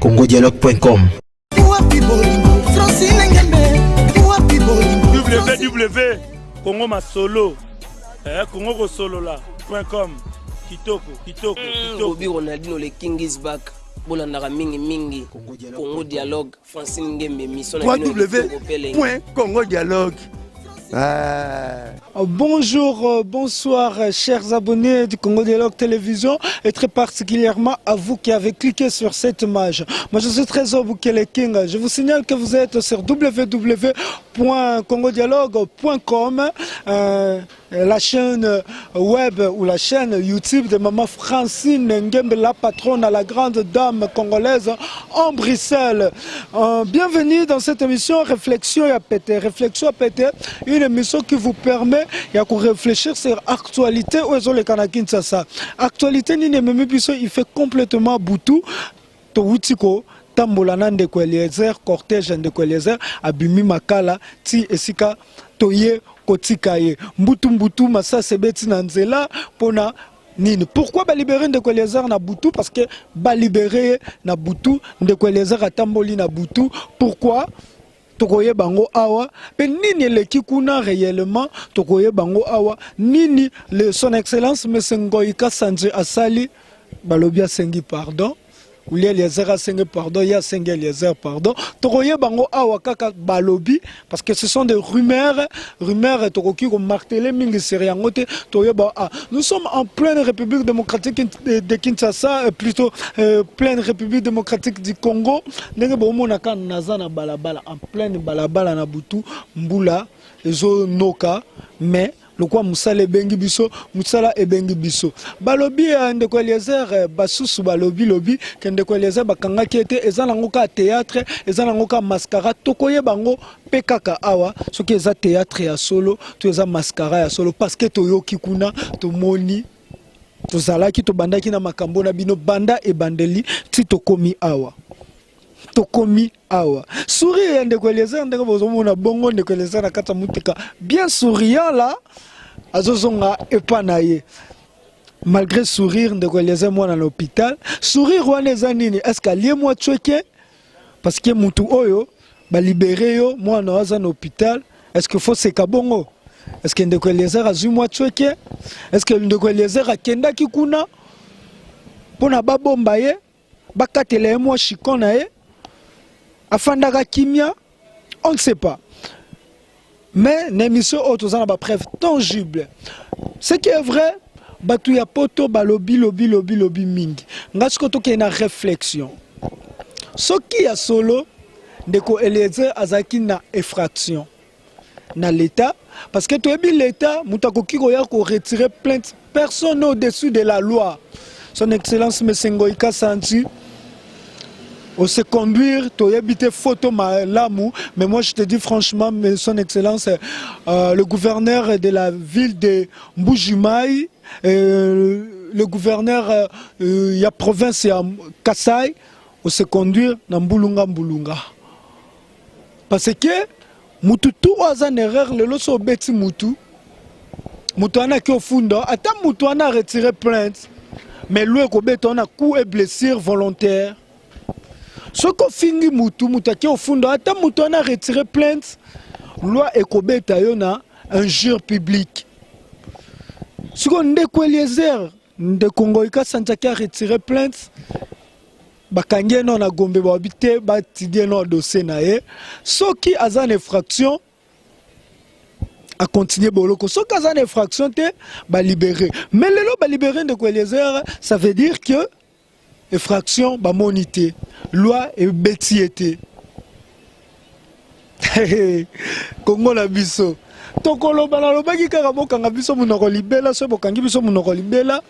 congodialogue.com www congo masolo eh, congo kosolola com kitoko kitoko kitoko. Bobi Ronaldinho le king is back bolandaka mingi mingi Congo dialogue Francine Ngembe mission na bino ya kitoko pe elengi. www.congodialogue Ah. Bonjour, bonsoir, chers abonnés du Congo Dialogue Télévision et très particulièrement à vous qui avez cliqué sur cette image. Moi, je suis Trésor Bukele King. Je vous signale que vous êtes sur www.congodialogue.com, la chaîne web ou la chaîne YouTube de Maman Francine Ngembe, la patronne à la grande dame congolaise en Bruxelles. Bienvenue dans cette émission Réflexion à péter. Réflexion à péter, une émission qui vous permet de réfléchir sur l'actualité oyo ezoleka na Kinshasa. Actualité nini ememi biso, il fait complètement butu. Towuti kotambola na ndeko Eliezer, cortège ya ndeko Eliezer abimi Makala ti esika toye kotika ye. Mbutu mbutu masasi ebeti na nzela mpona nini? Pourquoi balibere ndeko Eliezer na butu? Parce que balibere ye na butu, ndeko Eliezer atamboli na butu. Pourquoi? Tokoyeba yango awa. Mpe nini eleki kuna réellement, tokoyeba yango awa. Nini le son excellence monsieur Ngoyi Kasanji asali? Balobi asengi pardon. Uli Eliezer asengi pardon, ye asengi Eliezer pardon. Tokoyeba yango awa kaka balobi, parce que ce sont des rumeurs, rumeurs tokoki komarteler mingi sur yango te. Toyeba ah. Nous sommes en pleine République démocratique de Kinshasa, plutôt pleine République démocratique du Congo. Ndenge bomonaka naza na balabala, en pleine balabala na butu, mbula ezonoka, mais lokwa mosala ebengi biso, mosala ebengi biso. Balobi ndeko Eliezer, basusu balobi lobi ke ndeko Eliezer bakangaki ete eza nango kaka théâtre, eza nango kaka mascara. Tokoyeba yango mpe kaka awa soki eza théâtre ya solo to eza mascara ya solo, parce que toyoki kuna, tomoni, tozalaki, tobandaki na makambo na bino banda ebandeli ti tokomi awa. Tokomi awa, sourire ya ndeko Eliezer, ndenge bozomona bongo ndeko Eliezer na kati ya motuka bien souriant la azozonga epa na ye. Malgré sourire ndeko Eliezer mwana na hôpital, sourire wana eza nini? Est ce que alie mwa tsweke? Parce que mutu oyo balibere yo, mwana aza na hôpital, est ce que faut seka bongo? Est ce que ndeko Eliezer azwi mwa tsweke? Est ce que ndeko Eliezer akendaki kuna mpona babomba ye, bakatela ye mwa chicon na ye, afandaka kimia? On ne sait pas. Mais na émission oyo toza na bapreuve tangible. Ce qui est vrai, bato ya poto balobi lobi lobi lobi mingi. Nga sikoyo tokende na réflexion. Soki ya solo ndeko Eliezer azalaki na infraction na l'état, parce que toyebi l'état, moto akoki koya koretirer plainte, personne au-dessus de la loi. Son excellence monsieur Ngoyi Kasanji ose conduire, toyebi te photo malamu, mais moi je te dis franchement, mais son excellence le gouverneur de la ville de Mbujimayi, le gouverneur ya province ya Kasai, ose conduire na mbulunga mbulunga, parce que mutu tu oyo aza na erreur lelo, so obeti mutu, mutu wana aki ofunda, ata mutu wana aretire plainte, mais loi ekobeta wana coup et blessure volontaire. Soki ofingi mutu, mutu aki ofunda, ata mutu wana aretire plainte, loi ekobeta yo na injure publique. Sikoyo ndeko Eliezer, ndeko Ngoyi Kasanji aki aretire plainte, bakangi ye no na Gombe, babi te batidie no dossier na ye. Soki aza na infraction, acontinue boloko. Soki aza na infraction te, balibere. Mais lelo balibere ndeko Eliezer, ça veut dire que infraction bamoni te, loi ebeti ye te. Kongo na biso, tokoloba, nalobaki kaka bokanga biso monoko libela. Soki bokangi biso monoko libela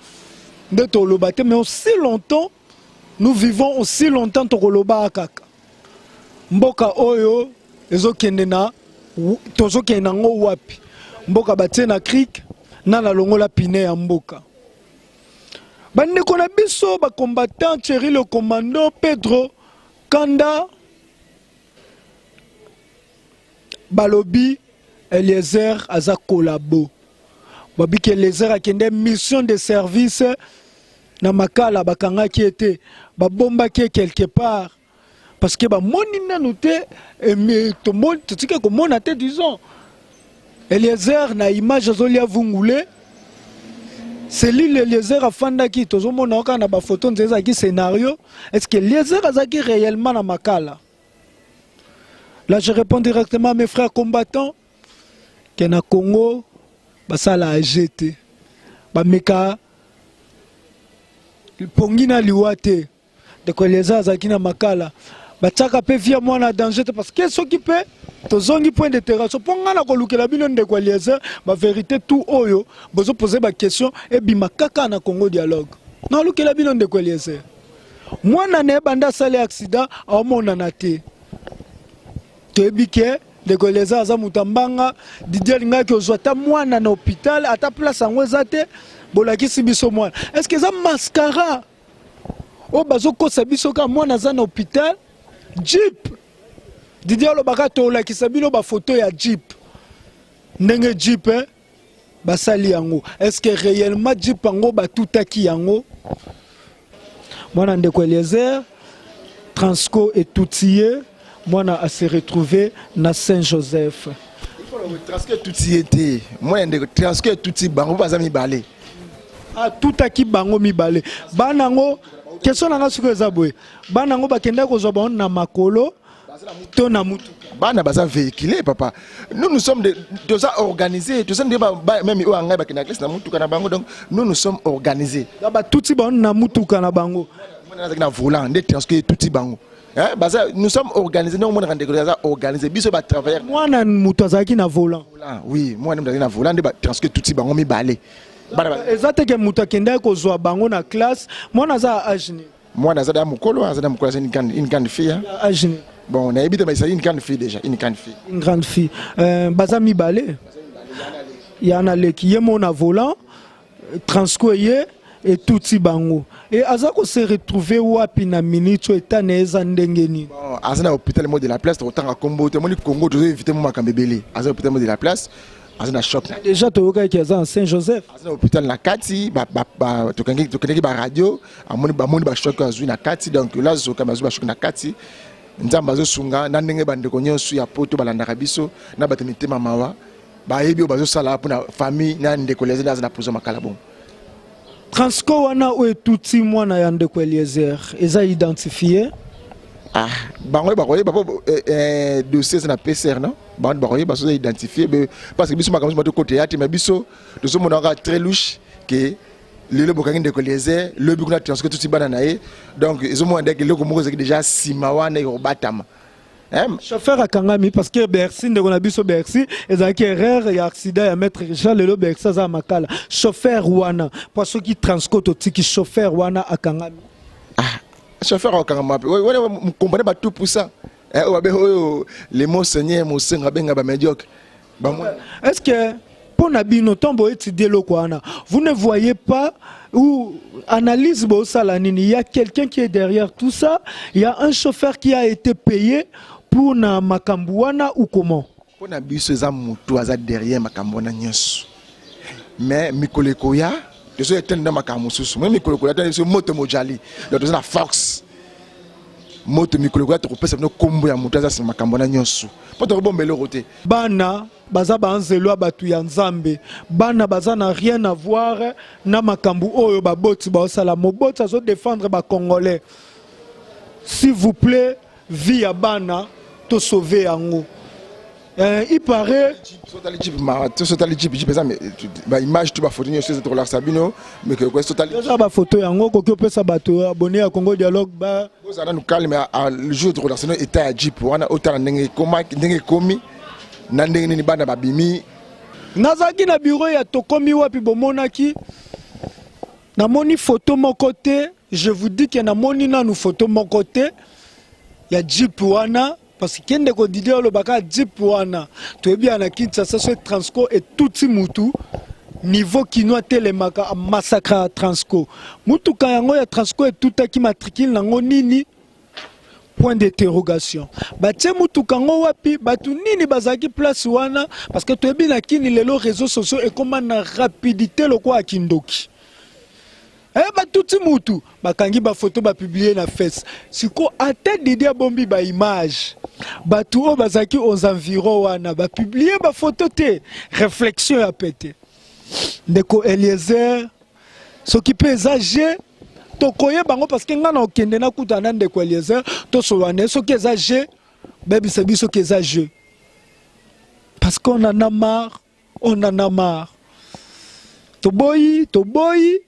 nde toloba te, mais aussi longtemps nous vivons, aussi longtemps tokoloba kaka. Mboka oyo ezokende na, tozokende nango wapi? Mboka batie na cric na nalongola pine ya mboka. Bandeko na biso bacombattant, Thierry le commando, Pedro Kanda, balobi Eliezer aza collabo. Babiki Eliezer akende mission de service na Makala, bakangaki ye te, babombaki ye quelque part parce que bamoni nanu te, totiki komona te. Disons Eliezer na image azolia vungule, cellule Eliezer afandaki, tozomona kaka na bafoto nzela, ezalaki scénario. Est ce que Eliezer azalaki réellement na Makala? Là, je réponds directement à mes frères combattants ke na Congo basala age te, bameka pongi na liwa te. Ndeko Eliezer azalaki na Makala, batiaka mpe vie ya mwana danger te, parce que soki mpe tozongi, point d'interrogation. Mpo ngai na kolukela bino ndeko Eliezer bavérité tout oyo bozopose baquestion, ebima kaka na Congo Dialogue. Nalukela bino ndeko Eliezer, mwana na ye banda asali accident aomonana te. Toyebi ke ndeko Eliezer aza moto ya mbanga. Didi alingaki ozwa ata mwana na hôpital, ata place yango eza te. Bolakisi biso mwana, est ce que eza mascara oyo bazokosa biso kaka mwana aza na hôpital? Jeep, Didi alobaka tolakisa bino bafoto ya jeep, ndenge jeep, eh, basali yango. Est ce que réellement jeep yango batutaki yango mwana ndeko Eliezer? Transco etuti ye, mwana ase retrouvé na Saint Joseph. Transco etuti ye te, mwana ndeko. Transco etuti bango mpo baza mibale. Atutaki bango mibale. Bana yango, question na nga sikoyo eza boye: bana yango bakendaki kozwa bango na makolo to na mutuka? Bana baza véhiculé, papa. Nous, nous sommes de, toza organisé, toza nde même oyo ngai bakendaka classe na mutuka na bango. Donc nous, nous sommes organisés. Batuti bango na mutuka na bango? Mwana azalaki na volant nde Transco etuti bango. Hein, baza, nous sommes organisés. Ndenge omonaka ndeko aza organisé, biso batravailleur. Mwana moto azalaki na volant? Volant, oui, mwana moto azalaki na volant nde batransco etuti bango mibale. Bana Eza te ke moto akendaki kozwa bango na classe? Mwana aza ya age nini? Mwana aza da mokolo, aza da mokolo, aza une grande fille, hein. Age nini? Bon, nayebi te, mais ezali une grande fille déjà, une grande fille. Une grande fille. Baza mibale, ya na leki ye mo na volant. Transco ye etuti bango e aza kose retrouver wapi na minute oyo? Etana eza ndenge nini? Bon, aza na hôpital mo de la place. Tokotanga kombo te, omoni Congo tozo éviter mo makambo ebele. Aza hôpital mo de la place, aza na choc na Déjà toyokaki aza na Saint Joseph. Aza na hôpital na kati, tokendeki baradio, amoni, bamoni bachoc oyo azwi na kati. Donc la zokami azwi bachoc na kati. Nzambe azosunga na ndenge bandeko nyonso ya Poto balandaka biso na bato mitema mawa, bayebi oyo bazosala mpona famille na ndeko Eliezer aza na prison Makala bongo. Transco wana oyo etuti mwana ya ndeko Eliezer eza identifié? Ah, bango oyo bakoyeba mpo dossier eza na PCR, non? Bango bakoyeba soza identifié, parce que biso makambo mosusu tokota ya te, mais biso tozomona kaka très louche ke lelo bokangi ndeko Eliezer, lobi kuna Transco tuti bana na ye. Donc ezomona ndeke eloko moko ezalaki déjà nsima wana ekobatama. Hein? Chauffeur akangami? Parce que Bercy, ndeko na biso Bercy, ezalaki erreur ya accident ya maître Richard. Lelo Bercy aza ya Makala. Chauffeur wana, po soki Transco totiki, chauffeur wana akangami? Ah, chauffeur akokangama mpe wana mokompane batout puissant, oyo babe oyo le mot seigneur mosengo abenga bamédiocre. Est ce que mpo na bino, ntango boétudie eloko wana, vous ne voyez pas ou analyse bosala nini? Il y a quelqu'un qui est derrière tout ça, il y a un chauffeur qui a été payé pour na makambo wana ou comment? Mpo na biso eza motu aza derrière makambo wana nyonso, mais mikolo ekoya tozo etende na makambo mosusu. Moi, mikolo ekoya tene biso moto mojali, donc toza na force moto. Mikolo ekoya tokopesa bino nkombo ya moto aza nsima makambo wana nyonso, mpo tokobomba eloko te. Bana baza banzelo ya bato ya Nzambe. Bana baza na rien à voir na makambo oyo baboti baosala. Moboti azodéfendre bacongolais. S'il vous plaît, vie ya bana tosauve yango. Il paraît Sotali jeep, sotali jeep, jeep eza baimage to bafoto nyonso eza, tokolakisa bino mikolo sotali. Eza bafoto yango, okoki opesa bato abonné ya Congo Dialogue ba Ozala nanu calme, le jour tokolakisa bino état ya jeep wana, otala ndenge ekoma, ndenge ekomi na ndenge nini bana babimi. Nazalaki na bureau ya Tokomi Wapi, bomonaki namoni photo moko te. Je vous dis ke namoni nanu photo moko te ya jeep wana, parce que kende kodidi olobaka jeep wana, toyebi ya na Kinshasa. So Transco etuti mutu, niveau kino atelemaka amassacre ya Transco. Mutuka yango ya Transco etutaki, matricule nango nini? Point d'interrogation. Batie mutuka ngo wapi? Batu nini bazalaki place wana? Parce que toyebi na kini lelo réseaux sociaux ekoma na rapidité lokola ya kindoki. Eh, batuti mutu bakangi bafoto bapublie na face. Siko ata Didi abombi ba image, bato oyo bazalaki aux environs wana bapublie bafoto te. Réflexion ya pete. Ndeko Eliezer, soki mpe eza jeu tokoyeba yango, parce que ngai na okende nakutana na ndeko Eliezer, tosolola na ye. Soki eza jeu, bayebisa biso soki eza jeu, parce qu'on en a marre, on en a marre. Toboyi, toboyi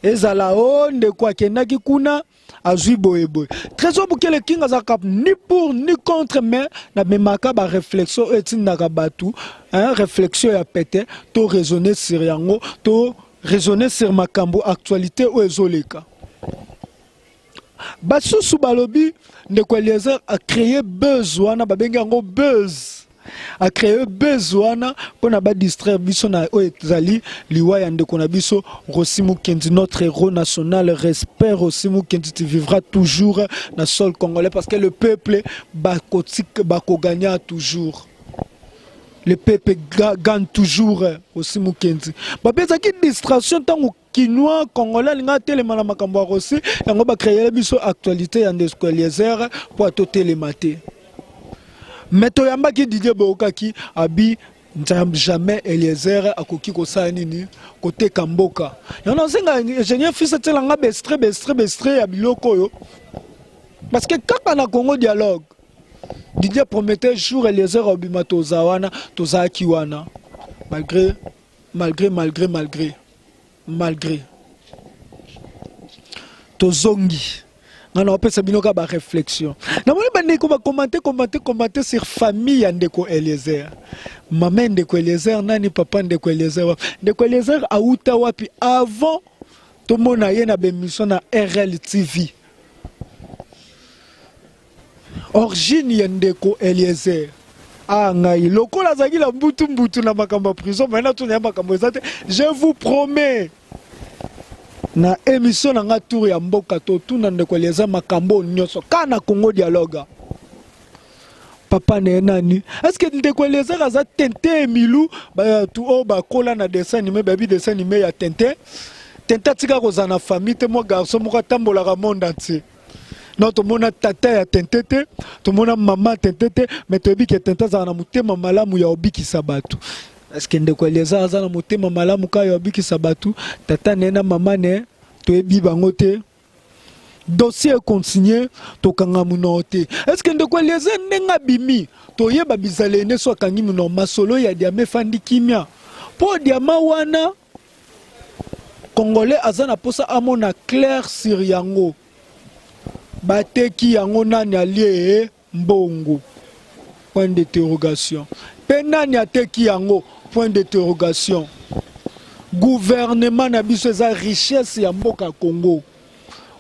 ezala o ndeko akendaki kuna azwi boyeboye. Trésor Bukele King azalaka ni pour ni contre, mais namemaka baréflexion oyo etindaka bato, hein, réflexion ya pete, to raisonner sur yango, to raisonner sur makambo actualité oyo ezoleka. Basusu balobi ndeko Eliezer acréé buzz wana, babengi yango buzz, acréé buzz wana mpona badistraire biso na oyo ezali liwa ya ndeko na biso Rossy Mukendi, notre héros national. Respect Rossy Mukendi, tu vivras toujours na sol congolais, parce que le peuple bakogagna toujours, le peuple gagne toujours. Rossy Mukendi, bapesaki distraction ntango Kinois, Congolais alinga atelema na makambo ya Rossy. Yango bacréela biso actualité ya ndeko Eliezer mpo atotelema te. Me toyambaki Didier, boyokaki abi jamais Eliezer akoki kosala nini, koteka mboka. Yango nasenga ingénieur fils atielanga baextrait, baextrait, baextrait ya biloko oyo, parce que kaka na Congo Dialogue, Didier promettait jour Eliezer obima, toza wana, tozalaki wana, malgré, malgré, malgré, malgré, malgré. Tozongi, nga na opesa bino kaka baréflexion. Namoni bandeko bacommenter, commenter, commenter sur famille ya ndeko Eliezer. Mama ya ndeko Eliezer nani? Papa ndeko Eliezer wapi? Ndeko Eliezer auta wapi avant tomona ye na baémission na RLTV? Origine ya ndeko Eliezer, ah, ngai lokola azalaki na mbutu mbutu na makambo ya prison, mai natuna ya makambo eza te. Je vous promets, na émission na nga Tour ya Mboka, totuna ndeko Eliezer makambo nyonso kaka na Congo Dialogue. Papa na ye nani? Est ce que ndeko Eliezer aza Tintin Emilu? Bato oyo bakola na dessin animé bayebi dessin animé ya Tintin. Tintin atika kozala na famille te, mwa garçon moko atambolaka monde entier. Non, tomona tata ya Tintin te, tomona mama Tintin te, mais toyebi ke Tintin azala na motema malamu ya obikisa bato. Est ce que ndeko Eliezer aza na motema malamu kaka ya obikisa bato? Tata na ye na mama na ye, toyebi bango te. Dossier econtinue, tokanga monoko te. Est ce que ndeko Eliezer, ndenge abimi, toyeba bizaleli nde so akangi monoko, masolo ya diamant efandi kimia? Mpo diamant wana, Congolais aza na mposa amona clair sur yango. Bateki yango, nani alie mbongo? Point d'interrogation. Mpe nani ateki yango? Point d'interrogation. Gouvernement na biso eza richesse ya mboka Congo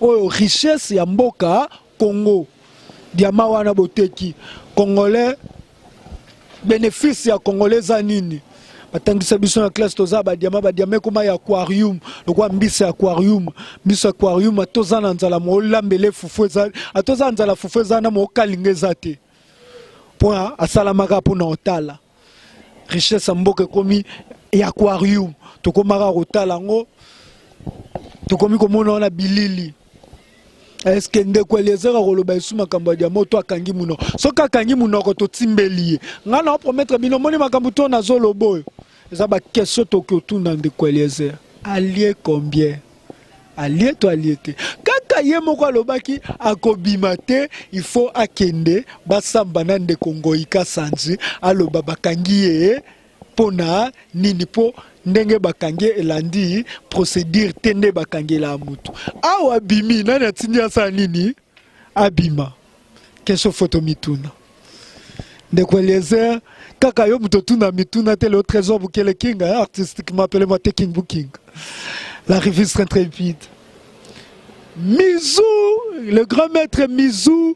oyo, richesse ya mboka Congo. Diamant wana boteki, Congolais, bénéfice ya Congolais eza nini? Batangisa biso na classe, toza badiamant. Badiamant ekoma ya aquarium, lokola mbisi ya aquarium. Mbisi ya aquarium, atoza na nzala, moolambele fufu eza, atoza na nzala, fufu eza na mookalinga eza te, mpo asalamaka mpona otala. Richesse ya mboka ekomi ya aquarium, tokomaka kotala yango, tokomi komona wana bilili. Est-ce ndeko Eliezer akoloba esu makambo ya diamant to akangi monoko? Soki akangi monoko, totimbeli ye. Ngai na opromettre bino, omoni makambo to nazoloba oyo eza baquestion toki otuna ndeko Eliezer. Alie combien? Alie to alie te? Kaka ye moko alobaki akobima te, il faut akende basamba na ndeko Ngoi Kasanji. Aloba bakangi ye mpo na nini? Mpo ndenge bakangi elandi procédure te, nde bakangela mutu awa abimi. Nani atindi asala nini? Abima. Question foto mituna ndeko Eliezer, kaka yo moto otuna mituna te. Leo Trésor Bukele King, artistiquement appelez-moi te King Booking, la revue intrépide. Mizu, le grand maître Mizu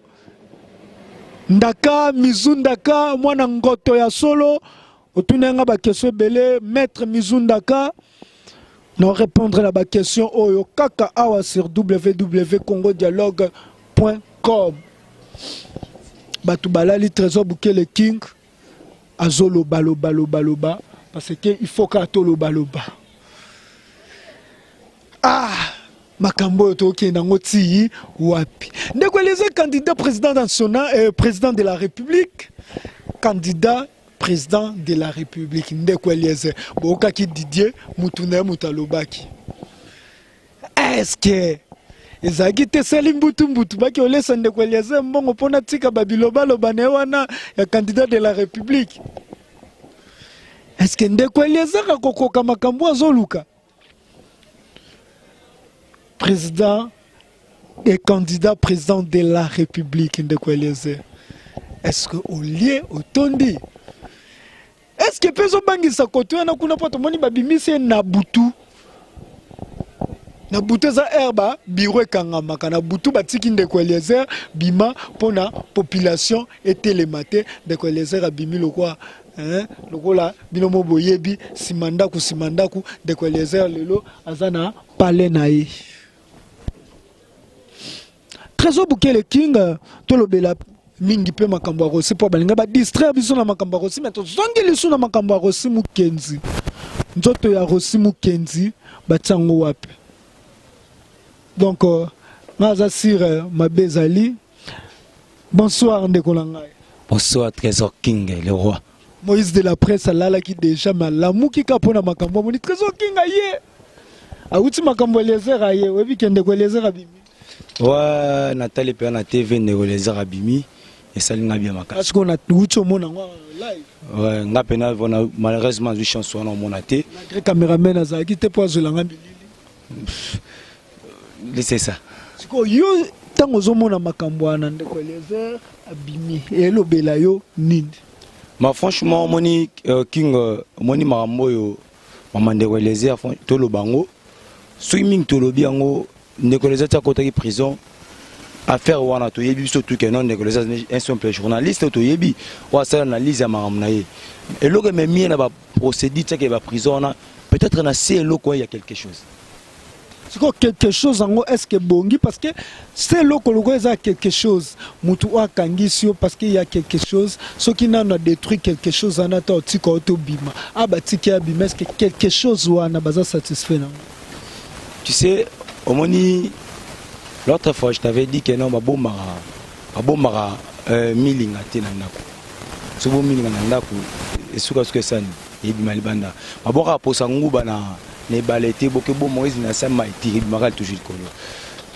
Ndaka, Mizu Ndaka, mwana ngoto ya solo, otuna nga baquestion ebele. Maître Mizu Ndaka, na répondre na baquestion oyo kaka awa sur www congodialogue com. Bato balali Trésor Bukele King azoloba loba loba loba parce que il faut kaka toloba loba. Ah, makambo oyo tokende yango tii wapi? Ndeko Eliezer, candidat président national, président de la République, candidat président de la République. Ndeko Eliezer, boyokaki Didier mutu na ye moto alobaki. Est-ce que ezalaki te esali mbutu mbutu baki olesa ndeko Eliezer mbongo mpona tika babilobaloba na ye wana ya candidat de la République? Est-ce que ndeko Eliezer akokoka makambo azoluka président et candidat président de la République? Ndeko Eliezer, est-ce que olie otondi? Est-ce que mpe ezobangisa koto wana kuna, mpo tomoni babimisi ye na butu? Na butu eza heure ba bureau ekangamaka. Na butu batiki ndeko Eliezer bima mpona population etelema te. Ndeko Eliezer abimi lokwa, hein, lokola bino mo boyebi, nsima ndako, nsima ndako. Ndeko Eliezer lelo aza na palais na ye. Trésor Bukele King, tolobela mingi mpe makambo ya Rossy, mpo balinga badistraire biso na makambo ya Rossy, mais tozongi lisu na makambo ya Rossy Mukendi. Nzoto ya Rossy Mukendi batia yango wapi? Donc nga aza sire mabe ezali. Bonsoir, ndeko na ngai. Bonsoir, Trésor King, le roi. Moïse de la presse alalaki déjà, mais alamuki ka mpona makambo amoni. Trésor King aye, awuti makambo Eliezer aye. Oyebi ke ndeko Eliezer abimi? Ouais, natali mpenza na TV, ndeko Eliezer abimi, esali nga bien makasi. Parce que nauti omona yango live. Ouais, nga mpena vona, malheureusement azwi chance wana omona te. Malgré cameraman azalaki te mpo azwelanga bilili. C'est ça. Sikoyo yo, ntango ozomona makambo wana, ndeko Eliezer abimi, elobela yo nini? Ma franchement, omoni, King, omoni makambo oyo mama ndeko Eliezer, toloba yango soki mingi tolobi yango. Ndeko Eliezer ti akotaki prison, affaire wana toyebi biso tuke non. Ndeko Eliezer un simple journaliste toyebi oyo asala analyse ya makambo na ye. Eloko ememi ye na baprocédure tiake baprison wana, peut-être na se eloko oyo ya quelque chose. Sikoyo quelque chose yango, est ce que ebongi? Parce que se eloko lokola eza quelque chose, mutu oyo akangisi yo parce que ya quelque chose, soki nano adétruit quelque chose wana ta otika oyo tobima a batiki abima, est ce que quelque chose wana baza satisfait nango? Tu sais, omoni, l'autre fois je t'avais dit que non, babombaka milinga te na ndako. Soki bomilinga na ndako, esukasuka esani ebima libanda. Babwakaka posa nguba na ebale te, boke bomo ezi na sa mai te, ebimaka toujours likolo.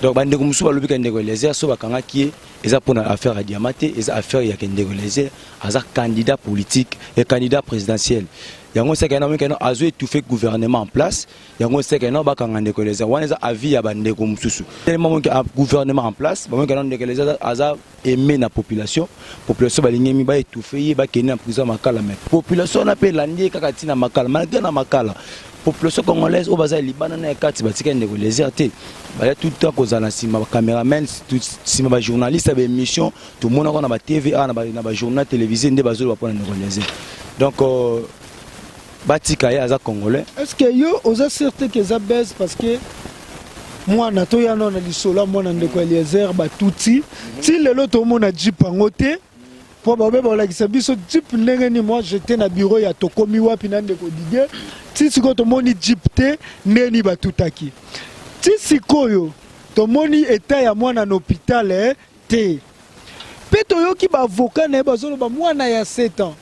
Donc bandeko mosusu balobi ka ndeko Eliezer, so bakangaki ye, eza mpona affaire ya diamant te, eza affaire ya ke ndeko Eliezer aza candidat politique et candidat présidentiel. Yango seke na moke azo étouffer gouvernement en place. Yango seke no bakanga ndeko Eliezer. Wana eza avis ya bandeko mosusu. Tellement moke gouvernement en place bamoke na ndeko Eliezer aza aimé na population, population balingi mi baétouffe ye, bakende na prison Makala. Mais population wana mpe elandi ye kaka ntina Makala. Malgré na Makala, population congolaise oyo baza libanda na ya kati batika ndeko Eliezer te. Baya tout le temps kozala na nsima bacameraman, nsima bajournaliste ya baémission. Tomonaka na batv awa, na bajournal télévisé nde bazoloba mpona ndeko Eliezer. Donc batika ye, aza congolais. Est ce que yo oza certain ke eza base? Parce que mwana toya nano na lisolo ya mwana ndeko Eliezer. Batuti ti lelo tomona jeep yango te, mpo babe balakisa biso jeep ndenge nini. Moi, j'étais na bureau ya Tokomi Wapi na ndeko Didier. Ti sikoyo tomoni jeep te. Ndenge nini batutaki? Ti sikoyo tomoni état ya mwana na hôpital te. Mpe toyoki baavocat na ye bazoloba mwana ya 7 ans.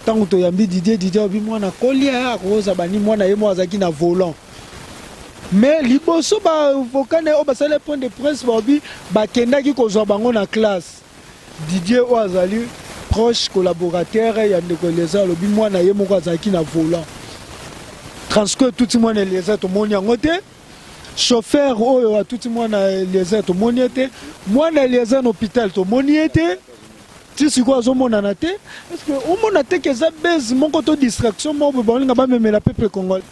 Ntango toyambi Didier, Didier alobi mwana kolia akoza bani, mwana ye moko azalaki na volant. Mais liboso baavocat na ye oyo basali point de presse balobi bakendaki kozwa bango na classe. Didier oyo azali proche collaborateur ya ndeko Eliezer alobi mwana ye moko azalaki na volant. Transco etuti mwana Eliezer, tomoni yango te. Chauffeur oyo atuti mwana Eliezer, tomoni ye te. Mwana Eliezer na hôpital, tomoni ye te. Ti sikoyo azomonana te. Est ce que omona te ke eza base moko to distraction moko boye baolinga bamemela peuple congolais?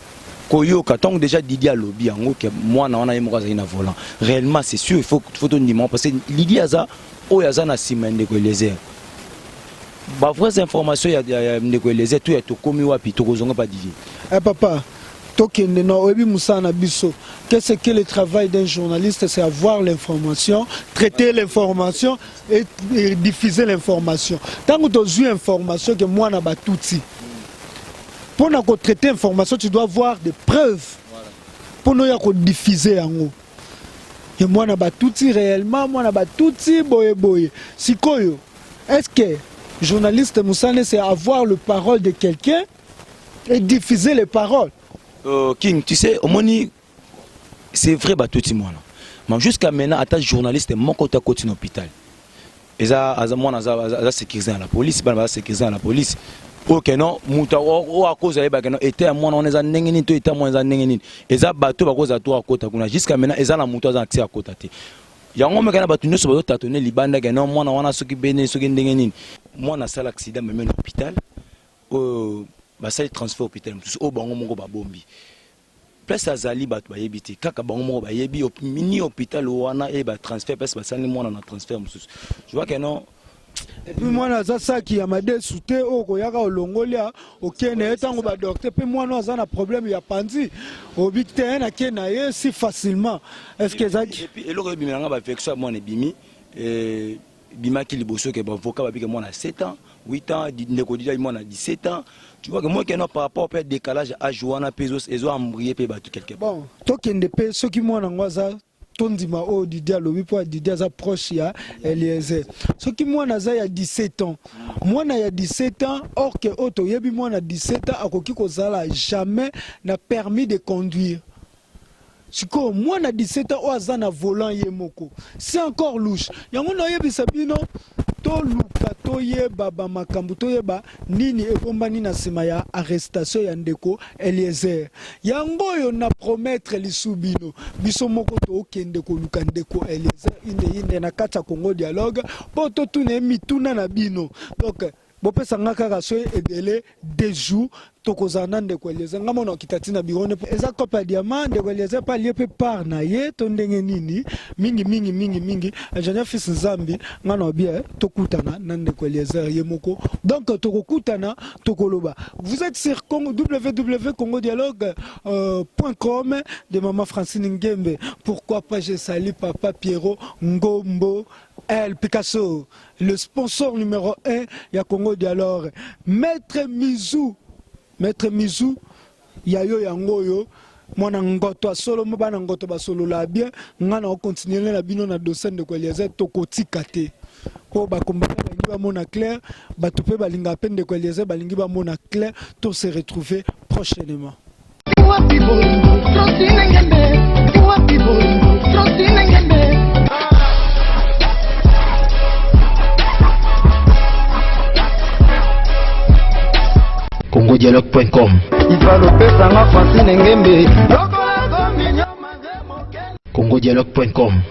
Koyoka ntango déjà Didier alobi yango ke mwana wana ye moko azali na volant, réellement c'est sûr, il faut tondima, parce que Didier aza oyo aza na nsima ya ndeko Eliezer. Bavraies informations ya ndeko Eliezer to ya Tokomi Wapi, tokozonga pa Didier. Eh, papa, tokende na oyebi mosala na biso. Qu'est-ce que le travail d'un journaliste? C'est avoir l'information, traiter l'information et diffuser l'information. Tant que tu as une information que moi, na batuti, pour traiter l'information, tu dois avoir des preuves. Pour nous diffuser yango. Et moi, na batuti réellement, moi, na batuti, boye boye. Sikoyo, est-ce que journaliste mosala, c'est avoir le parole de quelqu'un et diffuser les paroles? King, tu sais, omoni, c'est vrai, batuti mwana, mais jusqu'à maintenant ata journaliste moko ta koti na hôpital, eza aza mwana aza sécurisé na la police, bana baza sécurisé na la police. Oyo ke non, moto oyo akoza ayebaka no ete ya mwana wana eza ndenge nini, to eta mwana eza ndenge nini, eza bato bakozala to akota kuna. Jusqu'à maintenant eza na moto aza na accès akota te. Yango meka na bato nyonso bazotatone libanda ke non, mwana wana soki bene, soki ndenge nini, mwana asala accident, meme na hôpital oyo basali transfert, hôpital mosusu oyo bango moko babombi place azali, bato bayebi te, kaka bango moko bayebi mini hôpital wana e batransfert, place basali mwana na transfert mosusu. Je vois que non. Et puis mwana aza saki ya madesu te oyo koyaka olongolia okende ye. Ntango badocteur mpe mwana aza na problème ya panzi, obi te ye nake na ye si facilement. Est ce que ezaki Et puis eloko ebimelanga, baversion ya mwana ebimi, ebimaki liboso ke bavocat babike mwana 7 ans, 8 ans, ndeko dida mwana 17 ans. Tu vois que moi ke non, par rapport mpe décalage âge wana mpe ezo embrouiller mpe bato quelque part. Bon, tokende mpe soki mwana yango aza, tondima oyo Didi alobi, mpo Didi aza proche ya Eliezer. Soki mwana aza ya 17 ans, mwana ya 17 ans, or ke oyo toyebi, mwana 17 ans akoki kozala jamais na permis de conduire. Sikoyo mwana 17 ans oyo aza na volant ye moko, c'est encore louche. Yango naoyebisa bino, toluka toyeba bamakambo, toyeba nini ebombani na nsima ya arrestation ya ndeko Eliezer. Yango oyo na promettre lisu bino, biso moko tookende koluka ndeko Eliezer inde inde na kati ya Congo Dialogue mpo totuna ye mituna na bino. Donc bopesa nga kaka so ebele 2 jours, tokozala na ndeko Eliezer. Nga mona okita ntina biro ne eza cope ya diamant. Ndeko Eliezer mpe alie mpe part na ye to ndenge nini. Mingi mingi mingi mingi, ingénieur fils Nzambi, nga na obie tokutana na ndeko Eliezer ye moko. Donc tokokutana, tokoloba. Vous êtes sur Congo, www.congodialogue .com de maman Francine Ngembe. Pourquoi pas, je salue papa Pierrot Ngombo El Picasso, le sponsor numéro 1 ya Congo Dialogue. Maître Mizou, Maître Mizou, yayo yango oyo mwana ngoto asolo mo, bana ngoto basolola bien. Nga na okontinue na bino na dossier ndeko Eliezer, tokotika te mpo bakombata balingi bamona clair, bato mpe balingaka mpe ndeko Eliezer balingi bamona clair. To se retrouver prochainement. Wapi bolingo Francine Ngembe? Wapi bolingo Francine Ngembe? congodialogue.com. Ivalopesanga Francine Ngembe. congodialogue.com.